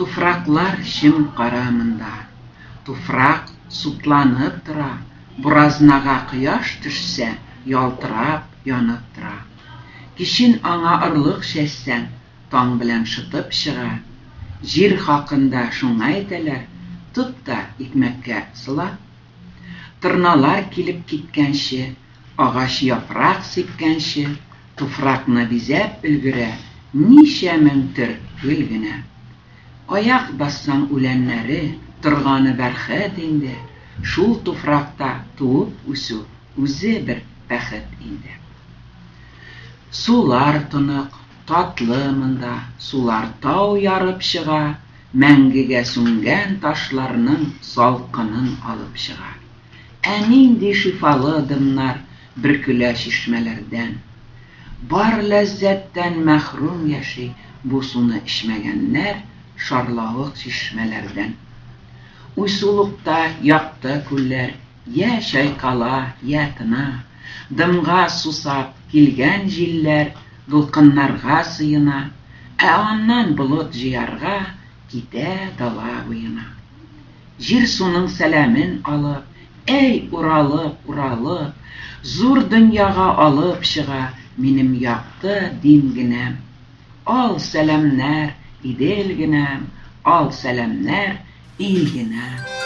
Туфраклар чем-кара монда. Туфрак сутланып тора, буразнага кояш төшсә, ялтырап, янып тора. Кичен аңа орлык чәчсәң, таң белән шытып чыга. Җир хакында шуңа әйтәләр, тот та икмәккә сыла. Торналар килеп киткәнче, агач яфрак сипкәнче, туфракны бизәп өлгерә ничә мең төр гөл генә. Аяк бассаң үләннәре торганы бәрхет инде, шул туфракта туып үсү үзе бер бәхет инде. Сулар тонык, татлы монда, сулар тау ярып чыга, мәңгегә сүнгән ташларның салкынын алып чыга. Ә нинди шифалы дымнар бөркелә чишмәләрдән! Бар ләззәттән мәхрүм яши бу суны эчмәгәннәр шарлавык чишмәләрдән. Уйсулыкта якты күлләр йә чайкала, йә тына. Дымга сусап килгән җилләр дулкыннарга сыена, ә аннан болыт җыярга китә дала буена. Җир-суның сәламен алып, әй, уралып, уралып, зур дөньяга алып чыга минем якты дин генәм. Ал сәламнәр, Идел генәм, ал сәламнәр, ил генәм.